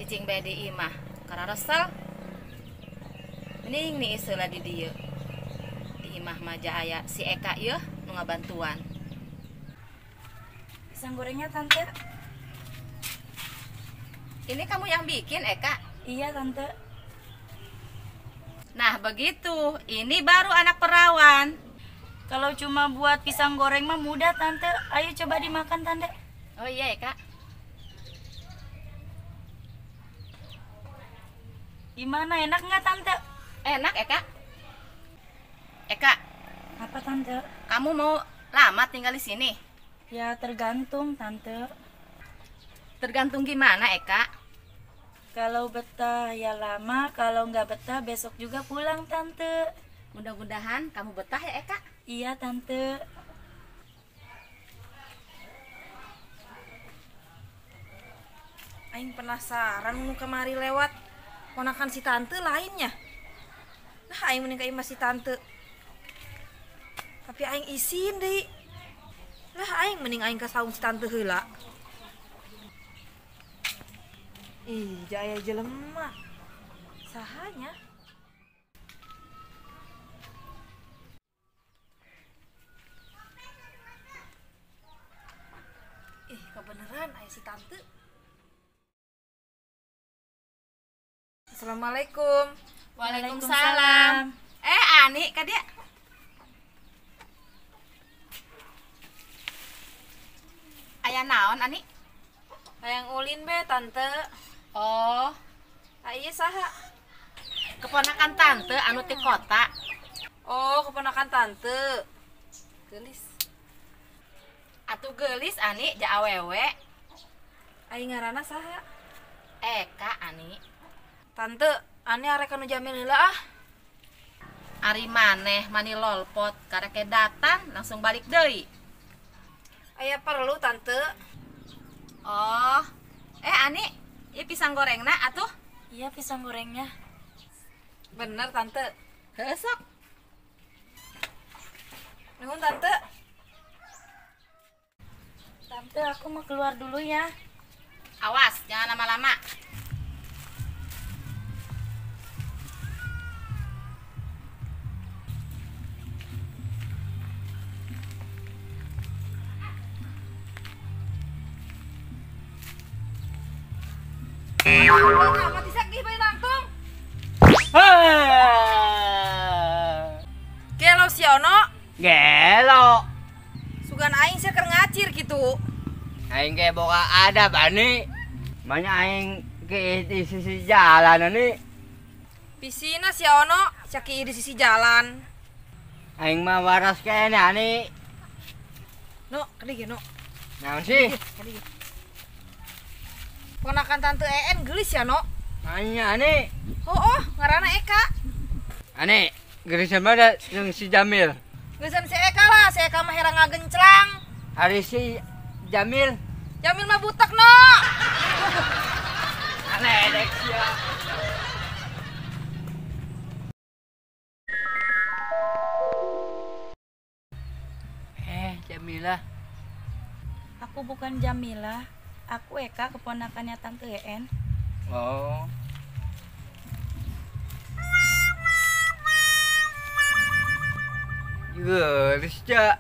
Cicing bae di imah, kararesel. Mending nih iseula di dieu. Di imah mah aya si Eka ieu nu ngabantuan. Pisang gorengnya Tante. Ini kamu yang bikin, Eka? Iya, Tante. Nah, begitu. Ini baru anak perawan. Kalau cuma buat pisang goreng mah mudah, Tante. Ayo coba dimakan, Tante. Oh iya, Eka. Gimana, enak nggak, Tante? Enak, Eka. Eka. Apa, Tante? Kamu mau lama tinggal di sini? Ya, tergantung, Tante. Tergantung gimana, Eka? Kalau betah ya lama, kalau nggak betah besok juga pulang, Tante. Mudah-mudahan kamu betah ya, Eka. Iya, Tante. Aing penasaran nu kemari lewat ponakan si Tante lainnya. Nah, aing mending ka imah si Tante. Tapi aing isin deui. Lah aing mending aing ka saung si Tante heula. Ih, jaya jelema. Sahanya. Ih, kebeneran aya si Tante. Assalamualaikum. Waalaikumsalam. Ani, ka dia. Aya naon, Ani? Hayang ulin be, Tante. Oh. Ieu saha? Keponakan Tante anu ti kota. Oh, keponakan Tante. Geulis. Atuh geulis, Ani, ja awewe. Aing ngaranna saha? Eka, Ani. Tante, Ani arek ka nu Jamil heula ah. Ari maneh mani lolpot kareke datang langsung balik deui. Aya perlu, Tante. Oh. Ani, ieu pisang gorengna atuh? Iya, pisang gorengnya. Bener, Tante. Heuh, sok. Nuhun, Tante. Tante, aku mau keluar dulu ya. Awas, jangan lama-lama. Mati sakit bae nangtung. Gelo si Ono. Gelo. Sugan aing sia keur ngacir kitu. Aing ge boga adab Ani. Manya aing ke di sisi jalan Ani. Pisina si Ono sia di sisi jalan. Aing mah waras kene Ani. No, kadi ge no. Naon sih? Kadi ge. Ponakan Tante En geulis ya, No? Nanya, Ani. Oh, ngaranna Eka. Ani, geulisan mana jeung si Jamil? Geulisan si Eka lah, si Eka mah herang ngagenclang. Ari si Jamil? Jamil mah butek, No. Aneh dek sia. Jamila. Aku bukan Jamila. Aku Eka, keponakannya Tante En. Oh. Geulis ja.